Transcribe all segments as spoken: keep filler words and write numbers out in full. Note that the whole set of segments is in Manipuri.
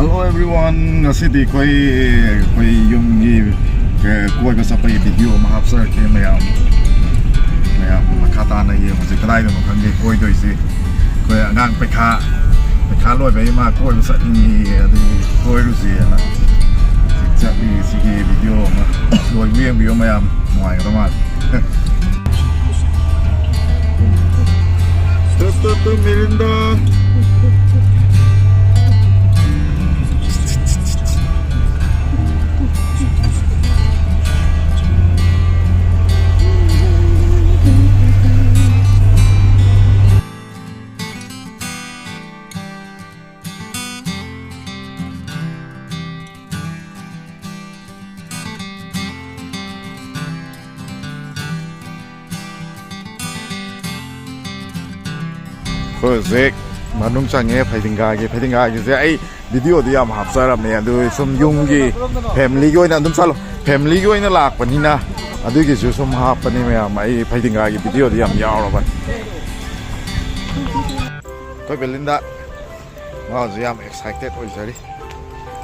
Hello everyone, ꯉꯁꯤꯗꯤ ꯑꯩꯈꯣꯏ ꯑꯩꯈꯣꯏ ꯌꯨꯝꯒꯤ, ꯑꯦ, ꯀꯣꯏꯕ ꯆꯠꯄꯒꯤ ꯚꯤꯗꯤꯑꯣ ꯑꯃ ꯍꯥꯞꯆꯔꯛꯀꯦ ꯃꯌꯥꯝ꯫ ꯃꯌꯥꯝ ꯃꯈꯥ ꯇꯥꯅ ꯌꯦꯡꯉꯨꯁꯦ꯫ ꯀꯗꯥꯏꯗꯅꯣ ꯈꯪꯗꯦ ꯀꯣꯏꯗꯣꯏꯁꯦ꯫ ꯑꯩꯈꯣꯏ ꯑꯉꯥꯡ ꯄꯩꯈꯥ ꯄꯩꯈꯥ ꯂꯣꯏꯕꯒꯤ ꯃꯥ ꯀꯣꯏꯕ ꯆꯠꯅꯤꯡꯉꯤ, ꯑꯗꯨꯒꯤ ꯀꯣꯏꯔꯨꯁꯦꯅ ꯆꯠꯂꯤ꯫ ꯁꯤꯒꯤ ꯚꯤꯗꯤꯑꯣ ꯑꯃ ꯂꯣꯏꯕ ꯌꯦꯡꯕꯤꯌꯨ ꯃꯌꯥꯝ, ꯅꯨꯡꯉꯥꯏꯒꯗꯕ ꯃꯥꯜꯂꯦ꯫ ꯇꯨ, ꯇꯨ, ꯇꯨ, ꯃꯤꯔꯤꯟꯗꯥ꯫ ꯑꯩꯈꯣꯏ ꯍꯧꯖꯤꯛ ꯃꯅꯨꯡ ꯆꯪꯉꯦ ꯐꯩꯗꯤꯡꯒꯥꯒꯤ꯫ ꯐꯩꯗꯤꯡꯒꯥꯒꯤꯁꯦ ꯑꯩ ꯚꯤꯗꯤꯑꯣꯗꯤ ꯌꯥꯝ ꯍꯥꯞꯆꯔꯝꯃꯦ, ꯑꯗꯨ ꯁꯨꯝ ꯌꯨꯝꯒꯤ ꯐꯦꯃꯤꯂꯤꯒꯤ ꯑꯣꯏꯅ ꯑꯗꯨꯝ ꯆꯠꯂꯣ, ꯐꯦꯃꯤꯂꯤꯒꯤ ꯑꯣꯏꯅ ꯂꯥꯛꯄꯅꯤꯅ ꯑꯗꯨꯒꯤꯁꯨ ꯁꯨꯝ ꯍꯥꯞꯄꯅꯤ ꯃꯌꯥꯝ꯫ ꯑꯩ ꯐꯩꯗꯤꯡꯒꯥꯒꯤ ꯚꯤꯗꯤꯑꯣꯗꯤ ꯌꯥꯝ ꯌꯥꯎꯔꯕꯅꯤ꯫ ꯑꯩꯈꯣꯏ ꯕꯦꯂꯤꯟꯗ ꯃꯥꯁꯨ ꯌꯥꯝ ꯑꯦꯛꯁꯥꯏꯇꯦꯠ ꯑꯣꯏꯖꯔꯤ꯫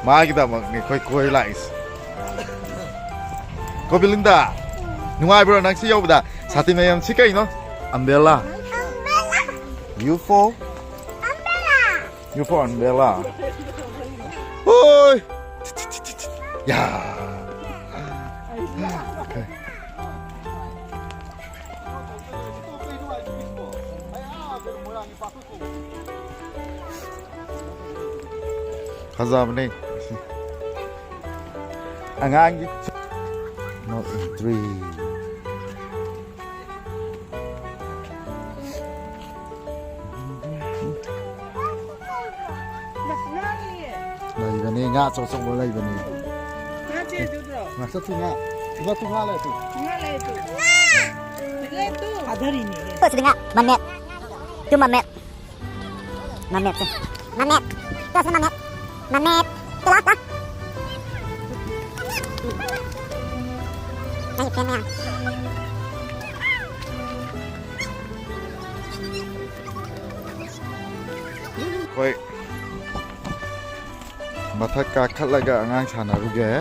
ꯃꯥꯒꯤꯗꯃꯛꯅꯤ ꯑꯩꯈꯣꯏ ꯀꯣꯏ ꯂꯥꯛꯏꯁꯦ꯫ ꯀꯣ ꯕꯤꯂꯤꯟꯗꯥ, ꯅꯨꯡꯉꯥꯏꯕ꯭ꯔꯣ ꯅꯪ ꯁꯤ ꯌꯧꯕꯗ? ꯁꯥꯇꯤꯟ ꯃꯌꯥꯝ ꯁꯤ ꯀꯩꯅꯣ? Umbrella? You for? You for umbrella? ꯍꯣꯏ! ꯌꯥ! ꯐꯖꯕꯅꯦ꯫ ꯑꯉꯥꯡꯒꯤ ꯅꯣꯠ ꯑꯦꯟꯇ꯭ꯔꯤ꯫ ꯂꯩꯕꯅꯦ, ꯉꯥ ꯑꯆꯧ ꯑꯆꯧꯕ ꯂꯩꯕꯅꯦ꯫ ꯉꯥ ꯆꯦ ꯑꯗꯨꯗ꯭ꯔꯣ? ꯉꯥ ꯆꯠꯇꯨ ꯉꯥ꯫ ꯏꯃꯥ ꯇꯨ ꯉꯥ ꯂꯩ ꯇꯨ꯫ ꯉꯥ ꯂꯩ ꯇꯨ꯫ ꯂꯩ ꯇꯨ꯫ ꯊꯥꯗꯔꯤꯅꯦ꯫ ꯁꯤꯗ ꯉꯥ ꯃꯃꯦꯠ꯫ ꯇꯨ ꯃꯃꯦꯠ꯫ ꯃꯃꯦꯠꯁꯦ꯫ ꯃꯃꯦꯠ꯫ ꯇꯣ ꯁꯤꯗ ꯃꯃꯦꯠ꯫ ꯃꯃꯦꯠ꯫ ꯇꯣ ꯂꯥꯎ, ꯂꯥꯎ꯫ ꯅꯪꯒꯤ ꯐ꯭ꯔꯦꯟ ꯃꯌꯥꯝ꯫ ꯑꯩꯈꯣꯏ ꯃꯊꯛ ꯀꯥꯈꯠꯂꯒ ꯑꯉꯥꯡ ꯁꯥꯟꯅꯔꯨꯒꯦ꯫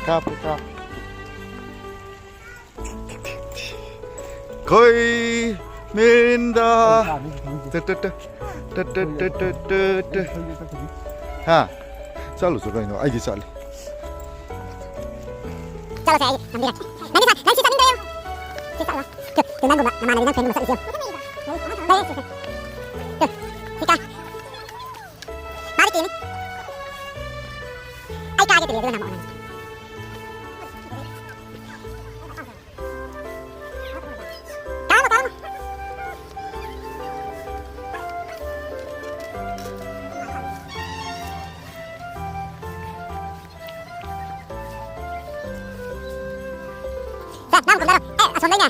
ꯀꯥꯞꯄꯦ, ꯀꯥꯞꯄꯦ꯫ ꯈꯣꯏ ꯃꯦꯟꯗ꯫ ꯇꯠ, ꯇꯠ, ꯇꯠ꯫ ꯇꯠ, ꯇꯠ, ꯇꯠ, ꯇꯠ, ꯇꯠ, ꯇꯠ꯫ ꯍꯥ? ꯆꯠꯂꯨꯆꯣ ꯀꯩꯅꯣ, ꯑꯩꯗꯤ ꯆꯠꯂꯤ꯫ ꯆꯠꯂꯁꯦ, ꯑꯩ ꯅꯝꯕꯤꯔꯛꯀꯦ꯫ ꯅꯪꯗꯤ ꯁꯥ-, ꯅꯪ ꯁꯤ ꯆꯠꯅꯤꯡꯗ꯭ꯔꯦ? ꯁꯤ ꯆꯠꯂꯣ꯫ ꯇꯨ, ꯇꯨ ꯅꯪꯒꯨꯝꯕ ꯅꯃꯥꯟꯅꯕꯤ ꯅꯪ friend ꯒꯨꯝꯕ ꯆꯠꯂꯤꯁꯦ ꯌꯦꯡꯉꯨ꯫ ꯂꯩꯌꯦ, ꯁꯤ, ꯁꯤ꯫ ꯇꯨ, ꯁꯤ ꯀꯥ꯫ ꯃꯥꯗꯤ ꯀꯤꯅꯤ꯫ ꯑꯩ ꯀꯥꯒꯦ ꯇꯧꯔꯤ, ꯑꯗꯨꯒ ꯅꯪ ꯑꯃꯨꯛ ꯅꯪ꯫ ꯀꯥꯔꯝꯃꯣ, ꯀꯥꯔꯝꯃꯣ꯫ ꯁꯦ, ꯅꯪ ꯀꯨꯝꯊꯔꯣ꯫ ꯑꯦ, ꯑꯁꯣꯝꯗꯩꯅꯦ꯫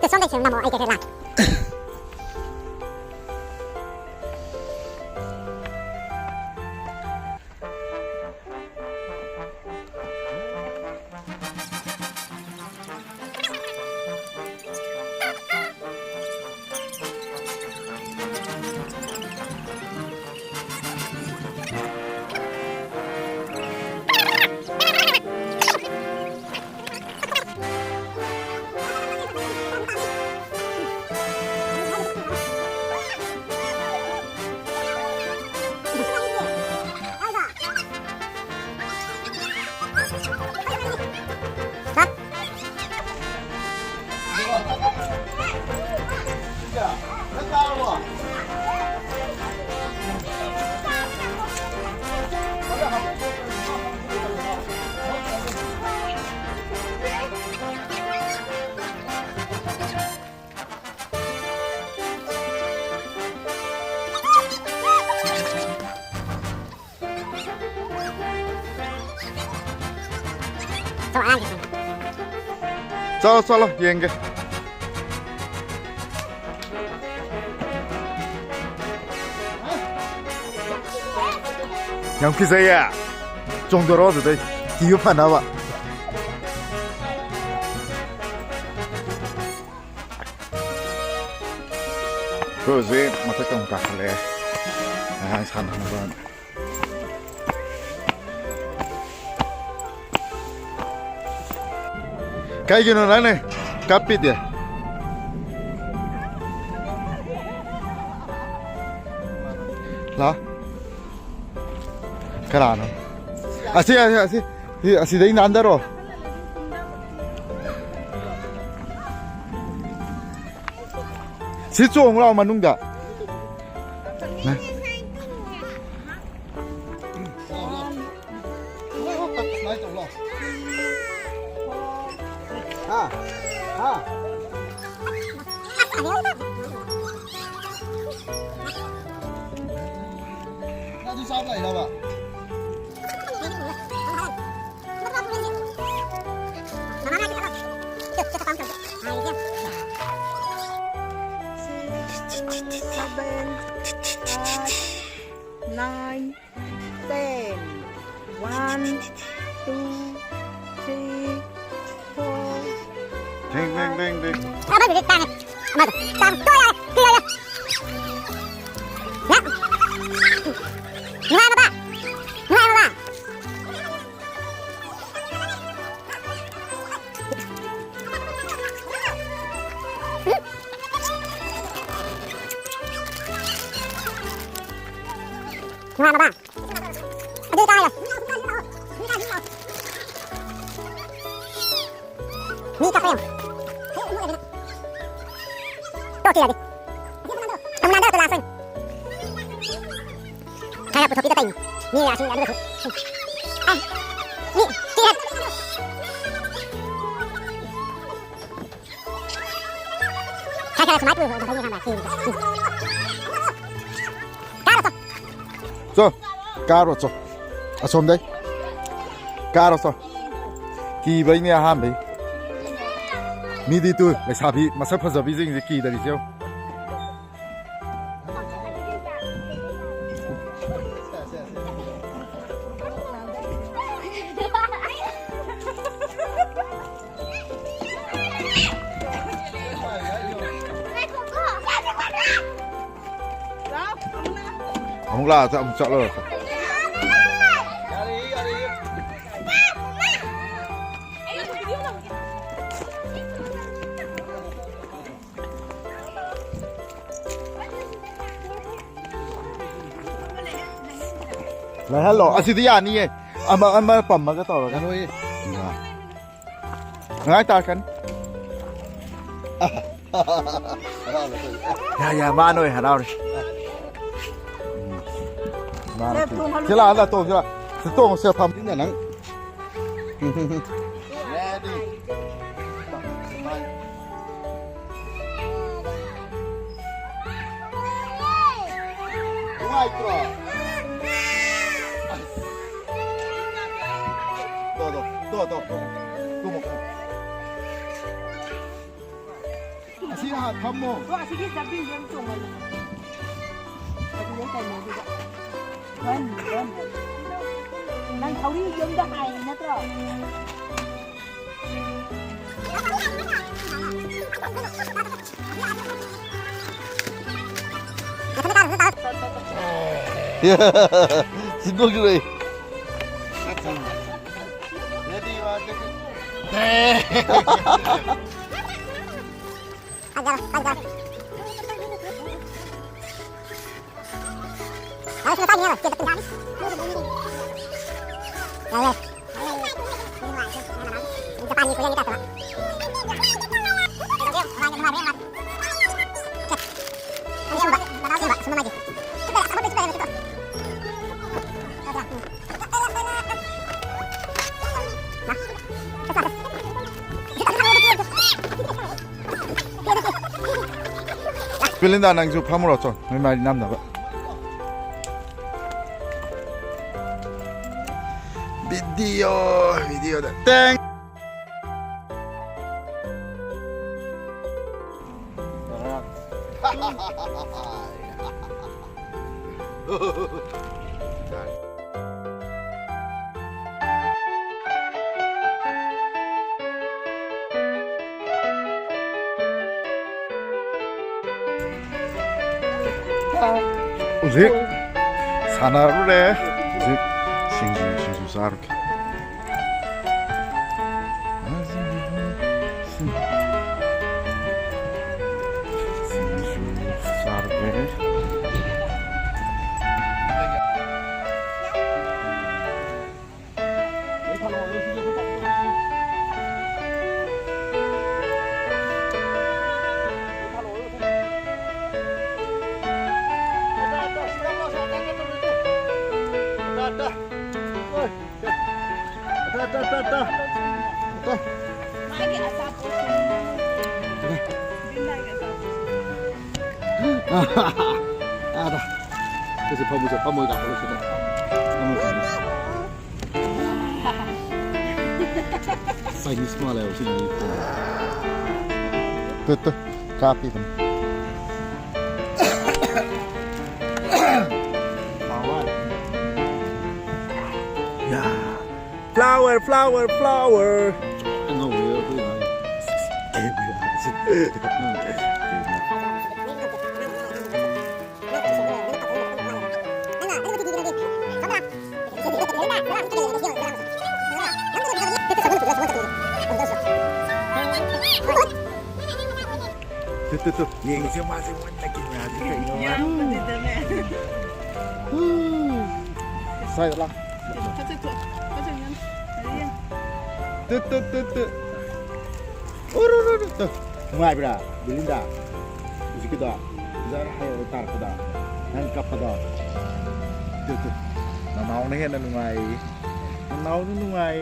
ꯁꯦ, ꯁꯣꯝꯗꯩ ꯁꯦ, ꯅꯝꯃꯣ, ꯑꯩ ꯀꯩ ꯀꯩ ꯂꯥꯛꯀꯦ꯫ ꯆꯠꯂꯣ, ꯆꯠꯂꯣ, ꯌꯦꯡꯒꯦ꯫ ꯌꯥꯝ ꯀꯤꯖꯩꯌꯦ꯫ ꯆꯣꯡꯊꯣꯔꯛꯑꯣ ꯑꯗꯨꯗꯩ꯫ ꯀꯤꯕ ꯐꯅꯕ꯫ ꯑꯩꯈꯣꯏ ꯍꯧꯖꯤꯛ ꯃꯊꯛꯇ ꯑꯃꯨꯛ ꯀꯥꯈꯠꯂꯛꯑꯦ, ꯑꯉꯥꯡ ꯁꯥꯟꯅꯅꯕ꯫ ꯀꯩꯒꯤꯅꯣ ꯅꯪꯅ ꯀꯞꯄꯤꯗꯤ? ꯂꯥ? ꯀꯅꯥꯅꯣ? ꯑꯁꯤ, ꯑꯁꯤ, ꯑꯁꯤ, ꯁꯤ, ꯑꯁꯤꯗꯩ ꯅꯥꯟꯗꯔꯣ꯫ ꯁꯤ ꯆꯣꯡꯉꯨ ꯂꯥꯎ ꯃꯅꯨꯡꯗ꯫ ꯁꯨꯃꯥꯏꯅ ꯇꯧ ꯂꯥꯎ꯫ ꯍꯥ? ꯍꯥ? ꯅꯪ ꯑꯗꯨ ꯆꯥꯕ ꯂꯥꯛꯏꯔꯕ? Six, seven, eight, nine, ten. One, two, three, four. ꯗꯤꯡ, ꯗꯤꯡ, ꯗꯤꯡ, ꯗꯤꯡ꯫ ꯑꯃꯗꯨꯗꯤ ꯇꯥꯡꯉꯦ꯫ ꯑꯃꯗꯣ꯫ ꯇꯥꯡ ꯇꯣꯛꯑꯦ ꯌꯥꯔꯦ꯫ ꯄꯤꯔꯣ ꯌꯥꯔꯦ꯫ ꯅ-, ꯅꯨꯡꯉꯥꯏꯔꯕ? ꯅꯨꯡꯉꯥꯏꯔꯕ? ꯅꯨꯡꯉꯥꯏꯔꯕ? ꯑꯗꯨ ꯀꯥꯏꯔꯣ꯫ ꯃꯤ ꯀꯛꯄ ꯌꯦꯡꯉꯨ꯫ ꯇꯣꯛ ꯊꯤꯔꯗꯤ꯫ ꯇꯝꯅꯥꯗ ꯂꯥꯛꯇꯣꯏꯅꯤ꯫ ꯈꯔ ꯄꯨꯊꯣꯛꯄꯤꯗ ꯇꯧꯔꯤꯅꯤ꯫ ꯃꯤ ꯑꯁꯤ ꯑꯗꯨꯒ ꯊꯣꯛ-, ꯑꯦ, ꯃꯤ ꯊꯤꯔ-, ꯈꯔ ꯈꯔ ꯁꯨꯃꯥꯏꯅ ꯄꯨꯔꯒ ꯇꯧꯕꯅꯤ ꯈꯪꯕ꯭ꯔꯥ? ꯁꯤ, ꯁꯤ꯫ ꯀꯥꯔꯣ ꯆꯣ꯫ ꯆꯣ, ꯀꯥꯔꯣ ꯆꯣ꯫ ꯑꯁꯣꯝꯗꯩ꯫ ꯀꯥꯔꯣ ꯆꯣ꯫ ꯀꯤꯕꯩꯅꯦ ꯑꯍꯥꯟꯕꯩ꯫ ꯃꯤꯗꯤ ꯇꯨ, ꯂꯩꯁꯥꯕꯤ ꯃꯁꯛ ꯐꯖꯕꯤꯁꯤꯡꯁꯦ ꯀꯤꯗꯔꯤꯁꯦ ꯌꯦꯡꯉꯨ꯫ ꯑꯃꯨꯛ ꯂꯥꯛꯑ ꯑꯃꯨꯛ ꯆꯠꯂꯨꯔꯣ꯫ ꯂꯩꯍꯜꯂꯣ꯫ ꯑꯁꯤꯗꯤ ꯌꯥꯅꯤꯌꯦ꯫ ꯑꯃ, ꯑꯃ ꯄꯝꯃꯒ ꯇꯧꯔꯒ꯫ ꯌꯥꯔꯣꯏꯌꯦ꯫ ꯉꯥꯏ ꯇꯥꯔꯛꯀꯅꯤ꯫ ꯌꯥ, ꯌꯥ, ꯃꯥꯅ ꯑꯣꯏ ꯍꯔꯥꯎꯔꯦ꯫ ꯎꯝ꯫ ꯃꯥꯅ ꯁꯦ, ꯇꯣꯡꯍꯜꯂꯨ꯫ ꯁꯤ ꯂꯥꯛꯑꯣ, ꯂꯥꯛꯑꯣ, ꯇꯣꯡ, ꯁꯤ ꯂꯥꯛꯑꯣ꯫ ꯁꯤ ꯇꯣꯡꯉꯣ, ꯁꯤ ꯐꯝ꯫ ꯁꯤꯅ ꯅꯪ꯫ Ready. ꯅꯨꯡꯉꯥꯏꯇ꯭ꯔꯣ? ꯇꯣ, ꯇꯣ, ꯇꯣ, ꯇꯣ, ꯀꯨꯝꯃꯣ, ꯀꯨꯝꯃꯣ, ꯀꯨꯝꯃꯣ꯫ ꯑꯁꯤ ꯍꯥꯟꯅ ꯐꯝꯃꯣ꯫ ꯑꯣ, ꯑꯁꯤꯒꯤ ꯖꯝꯄꯤꯡꯁꯦ ꯑꯗꯨꯝ ꯆꯣꯡꯍꯜꯂꯣ꯫ ꯑꯗꯨꯗꯩ ꯀꯩꯅꯣꯗꯨꯗ꯫ Run, run. ꯅꯪ ꯊꯧꯔꯤ ꯌꯨꯝꯗ ꯍꯥꯏꯔꯤ ꯅꯠꯇ꯭ꯔꯣ? ꯁꯤꯟꯗꯣꯛꯈꯤꯕ ꯑꯩ꯫ ꯄꯤꯂꯤꯟꯗꯥ, ꯅꯪꯁꯨ ꯐꯝꯃꯨꯔꯣ, ꯆꯣ, ꯅꯣꯏ ꯃꯥꯏ ꯅꯝꯅꯕ꯫ ꯚꯤꯗꯤꯑꯣ, ꯚꯤꯗꯤꯑꯣꯗ ꯇꯦꯡ꯫ ꯍꯧꯖꯤꯛ ꯀꯥꯟꯅꯔꯨꯔꯦ꯫ ꯍꯧꯖꯤꯛ ꯁꯤꯡꯖꯨ, ꯁꯤꯡꯖꯨ ꯆꯥꯔꯨꯒꯦ꯫ ꯁꯤꯡꯖꯨ ꯆꯥꯔꯨꯒꯦ꯫ ꯃꯥꯒꯤ ꯑꯆꯥꯄꯣꯠꯁꯦ꯫ ꯕꯤꯟꯗꯥꯒꯤ ꯑꯆꯥꯄꯣꯠꯁꯦ꯫ ꯑꯥꯗ꯫ ꯀꯩꯁꯨ ꯐꯝꯃꯨꯁꯦ, ꯐꯝꯃꯣꯏ ꯀꯥꯈꯠꯂꯨꯁꯤꯗ꯫ ꯐꯝꯃꯣꯏ, ꯐꯝꯃꯣꯏ꯫ Chinese ꯃꯥꯜꯂꯦꯕ ꯁꯤꯒꯤ ꯐꯣꯟꯁꯦ꯫ ꯇꯨ, ꯇꯨ, ꯀꯥꯞꯄꯤꯕꯅꯤ꯫ ꯌꯥ꯫ Flower, flower, flower. ꯑꯉꯧꯕ ꯑꯩꯈꯣꯏ ꯃꯥꯒꯤ꯫ ꯇꯨ, ꯇꯨ, ꯇꯨ꯫ ꯌꯦꯡꯉꯤꯁꯦ ꯃꯥꯁꯦ ꯃꯨꯟꯅ ꯀꯦꯃꯦꯔꯥꯁꯦ ꯀꯩꯅꯣ ꯃꯥ꯫ ꯌꯥꯝꯕꯗꯨꯗꯅꯦ꯫ ꯁ꯭ꯋꯥꯏꯗ ꯂꯥꯎ꯫ ꯐꯖꯩ ꯊꯣꯛ-, ꯐꯖꯩ ꯌꯥꯝ꯫ ꯇꯨ, ꯇꯨ, ꯇꯨ, ꯇꯨ꯫ ꯎꯔꯨ, ꯔꯨ, ꯔꯨ, ꯇꯨ꯫ ꯅꯨꯡꯉꯥꯏꯕ꯭ꯔꯥ, ꯕꯤꯂꯤꯟꯗꯥ? ꯍꯧꯖꯤꯛꯀꯤꯗꯣ? ꯖꯔ ꯍꯥꯏꯔꯒ ꯇꯥꯔꯛꯄꯗꯣ? ꯅꯪ ꯀꯞꯄꯗꯣ? Two, two. ꯅꯅꯥꯎꯅ ꯍꯦꯟꯅ ꯅꯨꯡꯉꯥꯏ꯫ ꯅꯅꯥꯎꯅ ꯅꯨꯡꯉꯥꯏ꯫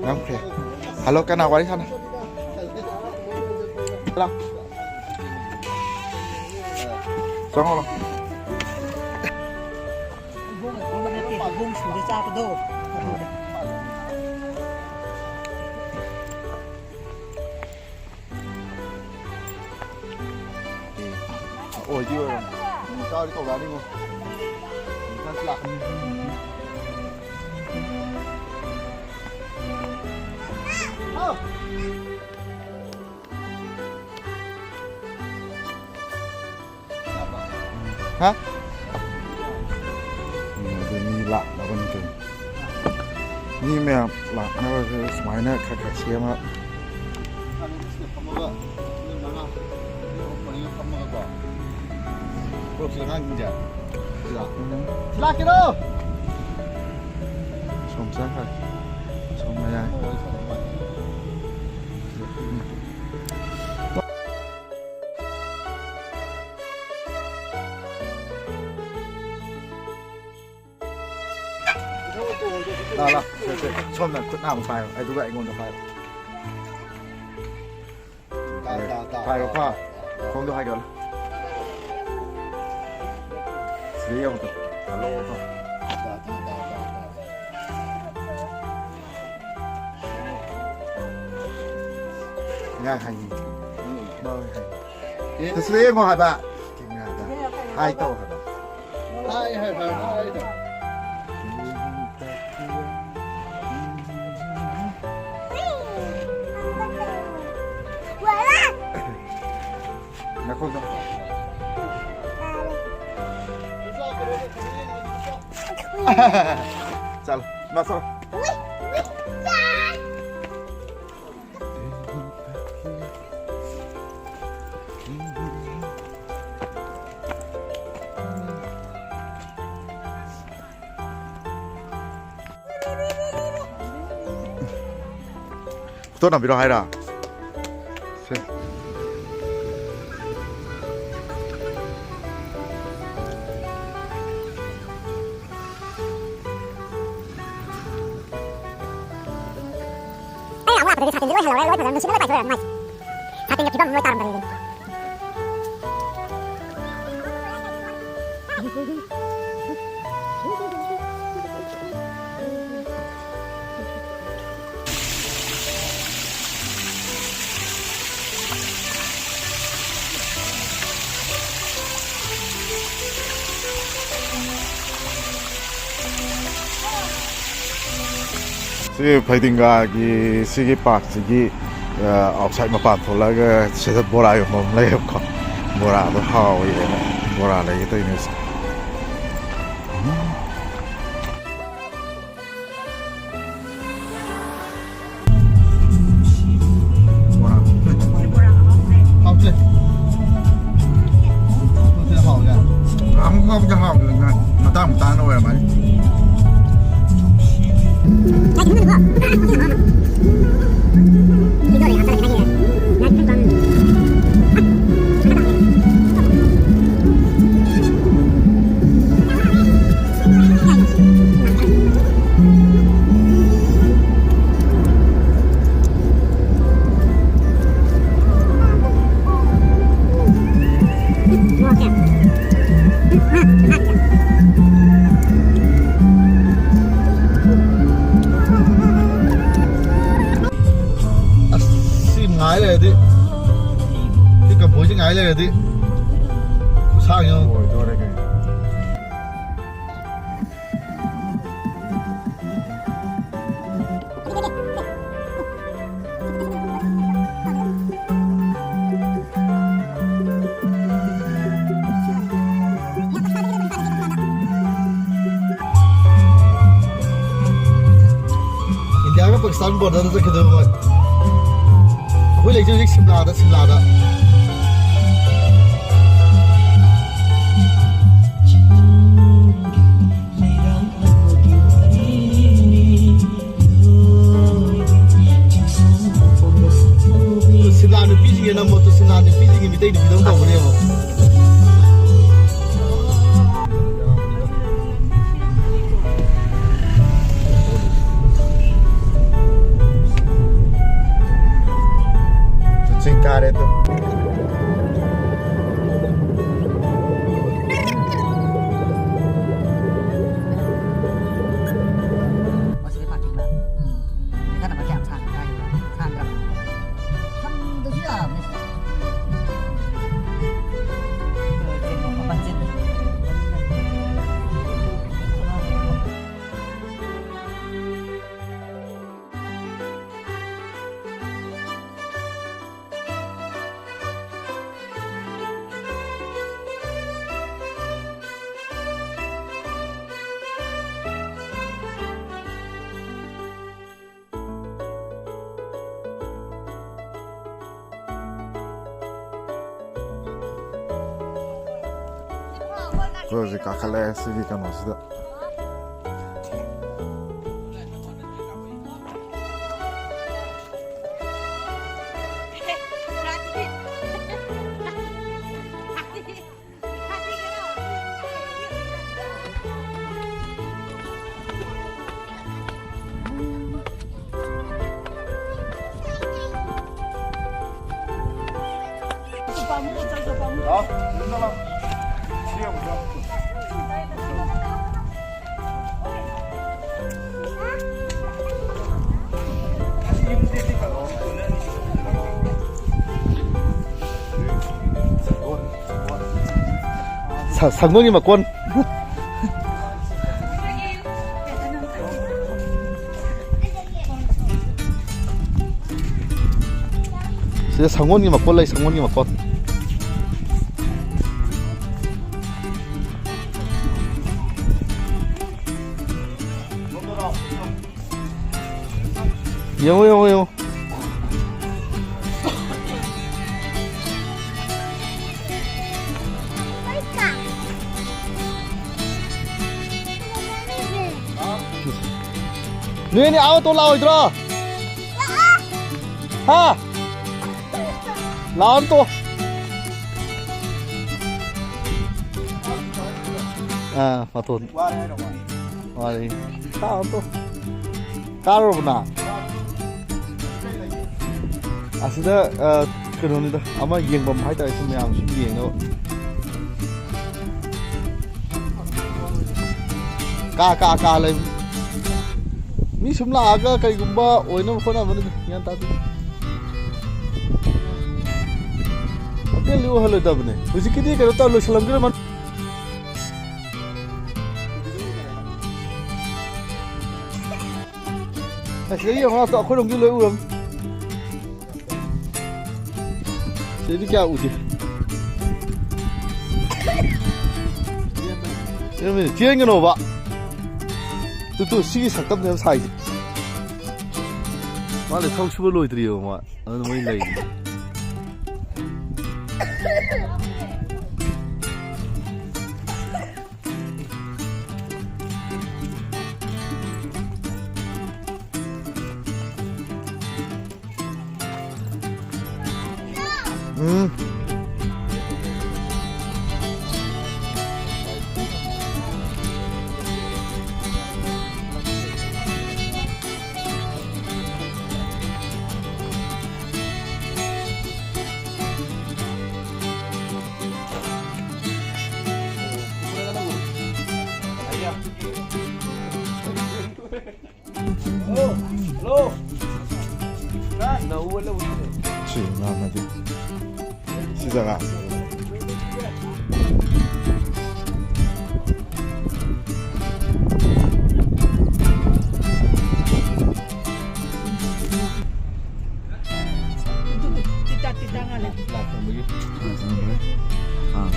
ꯅꯝꯈ꯭ꯔꯦ꯫ ꯍꯜꯂꯣ, ꯀꯅꯥ ꯋꯥꯔꯤ ꯁꯥꯟꯅ? ꯍꯜꯂꯣ꯫ ꯆꯪꯉꯛꯑꯣ꯫ ꯏꯕꯣꯡ ꯁꯨꯔ ꯆꯥꯕꯗꯣ꯫ ꯑꯣꯏꯗꯤ ꯑꯣꯏꯔꯝꯅꯤ꯫ ꯎꯝ, ꯆꯥꯔꯗꯤ ꯀꯧꯔꯛꯑꯅꯤꯉꯣ꯫ ꯍꯥ? ꯎꯝ, ꯑꯗꯨ ꯃꯤ ꯂꯥꯛꯅꯕꯅꯤ ꯀꯩꯅꯣ꯫ ꯃꯤ ꯃꯌꯥꯝ ꯂꯥꯛꯅꯕꯁꯦ ꯁꯨꯃꯥꯏꯅ ꯈꯔ ꯈꯔ ꯁꯦꯝꯃ꯫ ꯐꯝꯃꯒ, ꯃꯤ ꯃꯉꯥ, ꯃꯤ ꯑꯍꯨꯝ ꯃꯔꯤꯒ ꯐꯝꯃꯒꯀꯣ꯫ ꯀ꯭ꯔꯣꯛꯁ ꯑꯉꯥꯡꯁꯤꯡꯁꯦ꯫ ꯁꯤꯗ꯫ ꯎꯝ꯫ ꯁꯤ ꯂꯥꯛꯀꯦꯔꯣ? ꯁꯣꯝ ꯆꯪꯈ꯭ꯔꯦ꯫ ꯁꯣꯝ ꯃꯌꯥꯏ꯫ ꯂꯥ, ꯂꯥ, ꯁꯦ, ꯁꯦ, ꯁꯣꯝꯅ ꯈꯨꯠ ꯅꯥꯝꯃ ꯄꯥꯏꯔꯣ, ꯑꯗꯨꯒ ꯑꯩꯉꯣꯟꯗ ꯄꯥꯏꯔꯣ꯫ ꯇꯥ, ꯇꯥ, ꯇꯥ, ꯄꯥꯏꯔꯣ, ꯇꯥ, ꯄꯥꯏꯔꯣ꯫ ꯇꯥ, ꯇꯥ꯫ ꯈꯣꯡꯗꯣ ꯍꯥꯏꯒꯠꯂꯣ꯫ ꯁꯤꯗ ꯌꯦꯡꯉꯣ ꯇꯨ꯫ Hello two. ꯇꯥ, ꯇꯥ, ꯇꯥ, ꯇꯥ, ꯇꯥ꯫ ꯉꯥꯏ ꯍꯥꯏꯅꯤ꯫ ꯎꯝ꯫ ꯃꯥ ꯍꯥꯏꯅꯤ꯫ ꯑꯦ꯫ ꯁꯤꯗ ꯌꯦꯡꯉꯣ ꯍꯥꯏꯕ꯫ ꯀꯦꯃꯦꯔꯥꯗ꯫ ꯍꯥꯏ ꯇꯧ ꯍꯥꯏꯕ꯫ ꯍꯥꯏ, ꯍꯥꯏ, ꯍꯥꯏ, ꯍꯥꯏ꯫ ꯉꯥꯏꯈꯣ, ꯉꯥꯏꯈꯣ꯫ ꯆꯠꯂꯣ, ꯃꯥ ꯆꯠꯂꯣ꯫ ꯐꯣꯇꯣ ꯅꯝꯕꯤꯔꯣ ꯍꯥꯏꯔꯣ? ꯁꯦ꯫ ꯑꯩ ꯑꯃꯨꯛ ꯂꯥꯛꯄꯗꯗꯤ ꯁꯥꯇꯤꯟꯁꯦ ꯂꯣꯏ ꯍꯜꯍꯧꯔꯦ, ꯂꯣꯏ ꯐꯖꯅ ꯅꯨꯡꯁꯤꯠꯅ ꯂꯣꯏ ꯄꯥꯏꯊꯣꯔꯛꯑꯦ, ꯅꯨꯡꯉꯥꯏꯇꯦ꯫ ꯁꯥꯇꯤꯟꯒ ꯐꯤꯕꯝ ꯂꯣꯏ ꯇꯥꯔꯝꯗꯔꯦ ꯑꯗꯨꯅꯤ꯫ ꯁꯤ ꯐꯩꯗꯤꯡꯒꯥꯒꯤ ꯁꯤꯒꯤ ꯄꯥꯔꯛꯁꯤꯒꯤ, ꯑ, ꯑꯥꯎꯠꯁꯥꯏꯠ ꯃꯄꯥꯟ ꯊꯣꯛꯂꯛꯑꯒ ꯁꯤꯗ ꯕꯣꯔꯥ ꯌꯣꯟꯕ ꯑꯃ ꯂꯩꯌꯦꯕꯀꯣ꯫ ꯕꯣꯔꯥꯗꯣ ꯍꯥꯎꯋꯦꯅ ꯕꯣꯔꯥ ꯂꯩꯒꯦ ꯇꯧꯔꯤꯅꯦ ꯍꯧꯖꯤꯛ꯫ ꯎꯝ꯫ ꯕꯣꯔꯥ꯫ ꯍꯥꯎꯇꯦ꯫ ꯍꯥꯎꯇꯦ, ꯍꯥꯎꯇꯦ꯫ ꯉꯥꯃꯨꯛ ꯐꯥꯎꯕꯗꯤ ꯍꯥꯎꯇꯦ꯫ ꯃꯇꯥꯡ ꯃꯇꯥꯡꯅ ꯑꯣꯏꯔꯝꯃꯅꯤ꯫ ꯑꯁ, ꯁꯤ ꯉꯥꯏ ꯂꯩꯔꯗꯤ, ꯁꯤ ꯀꯝꯐꯣꯏꯁꯤ ꯉꯥꯏ ꯂꯩꯔꯗꯤ ꯈꯨꯁꯥꯡ ꯌꯦꯡꯉꯨ꯫ ꯂꯣꯏꯗꯣꯔꯦ ꯀꯩꯅꯣ꯫ ꯏꯟꯗꯤꯌꯥꯒ ꯄꯥꯀꯤꯁꯇꯥꯟ ꯕꯣꯔꯗꯔꯗ ꯆꯠꯈꯤꯗꯣꯏꯕ ꯃꯣꯏ꯫ ꯑꯩꯈꯣꯏ ꯂꯩꯁꯦ ꯍꯧꯖꯤꯛ ꯁꯤꯝꯂꯥꯗ, ꯁꯤꯝꯂꯥꯗ꯫ ꯁꯤꯂꯥ ꯅꯨꯄꯤꯁꯤꯡꯒꯤ ꯅꯝꯕꯣꯠꯇꯨ, ꯁꯤꯂꯥ ꯅꯨꯄꯤꯁꯤꯡꯒꯤ ꯃꯤꯇꯩ ꯅꯨꯄꯤꯗꯧꯅ ꯇꯧꯕꯅꯦꯕ꯫ ꯆꯤꯡ ꯀꯥꯔꯦ ꯑꯗꯨ꯫ ꯍꯧꯖꯤꯛ ꯀꯥꯈꯠꯂꯛꯑꯦ ꯁꯤꯒꯤ ꯀꯩꯅꯣꯁꯤꯗ꯫ ꯁ-, ꯁꯪꯒꯣꯜꯒꯤ ꯃꯀꯣꯟ꯫ ꯁꯤꯗ ꯁꯪꯒꯣꯜꯒꯤ ꯃꯀꯣꯟ ꯂꯩ, ꯁꯪꯒꯣꯜꯒꯤ ꯃꯀꯣꯟ꯫ ꯌꯦꯡꯉꯣ, ꯌꯦꯡꯉꯣ, ꯌꯦꯡꯉꯣ꯫ ꯅꯣꯏ ꯑꯅꯤ ꯑꯥ ꯇꯣ ꯂꯥꯛꯑꯣꯏꯗ꯭ꯔꯣ? ꯍꯥ? ꯂꯥꯛꯑꯣ ꯇꯣ꯫ ꯑꯥ, ꯃꯇꯣꯟ꯫ ꯋꯥꯔꯦ꯫ ꯇꯥꯛꯑꯣ ꯇꯣ꯫ ꯀꯥꯔꯨꯔꯕ ꯅꯪ? ꯑꯁꯤꯗ, ꯑ, ꯀꯩꯅꯣꯅꯤꯗ, ꯑꯃ ꯌꯦꯡꯐꯝ ꯍꯥꯏꯇꯥꯔꯦ, ꯁꯨꯝ ꯃꯌꯥꯝ ꯁꯨꯝ ꯌꯦꯡꯅꯕ꯫ ꯀꯥ, ꯀꯥ, ꯀꯥ ꯂꯩ꯫ ꯃꯤ ꯁꯨꯝ ꯂꯥꯛꯑꯒ ꯀꯩꯒꯨꯝꯕ ꯑꯣꯏꯅꯕ ꯍꯣꯠꯅꯕꯅꯤꯗ, ꯒ꯭ꯌꯥꯟ ꯇꯥꯗꯦ꯫ ꯍꯣꯇꯦꯜꯗꯤ ꯑꯣꯏꯍꯜꯂꯣꯏꯗꯕꯅꯦ꯫ ꯍꯧꯖꯤꯛꯀꯤꯗꯤ ꯀꯩꯅꯣ ꯇꯧꯔ ꯂꯣꯏꯁꯤꯜꯂꯝꯒꯤꯔꯣꯏ꯫ ꯑꯁꯤꯗ ꯌꯦꯡꯉꯣ, ꯑꯩꯈꯣꯏꯔꯣꯝꯒꯤ ꯂꯣꯏ ꯎꯔꯝ꯫ ꯁꯤꯗꯤ ꯀꯌꯥ ꯎꯗꯦ꯫ ꯆꯦꯟꯒꯅꯣꯕ꯫ ꯇꯨ, ꯇꯨ, ꯁꯤꯒꯤ ꯁꯛꯇꯝꯅꯦꯕ ꯁꯥꯏꯁꯦ꯫ ꯃꯥ ꯂꯩ ꯊꯕꯛ ꯁꯨꯕ ꯂꯣꯏꯗ꯭ꯔꯤꯑꯕ ꯃꯥ꯫ ꯑꯗꯨꯅ ꯃꯣꯏ ꯂꯩꯔꯤ꯫ ꯎꯝ꯫ ꯁꯤ ꯉꯥꯡꯅꯗꯦ꯫ ꯁꯤ ꯖꯒꯥꯁꯦ꯫ ꯂꯥꯛꯄꯒꯤ꯫ ꯑꯥ,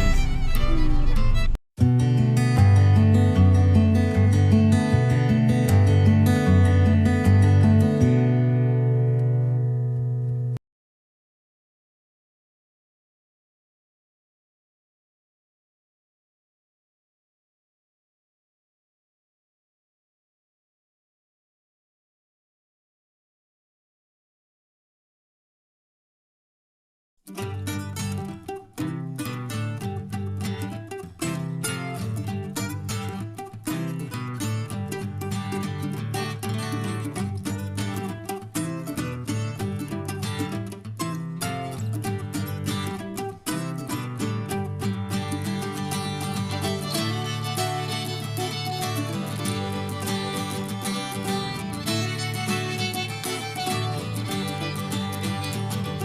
ꯑꯥ꯫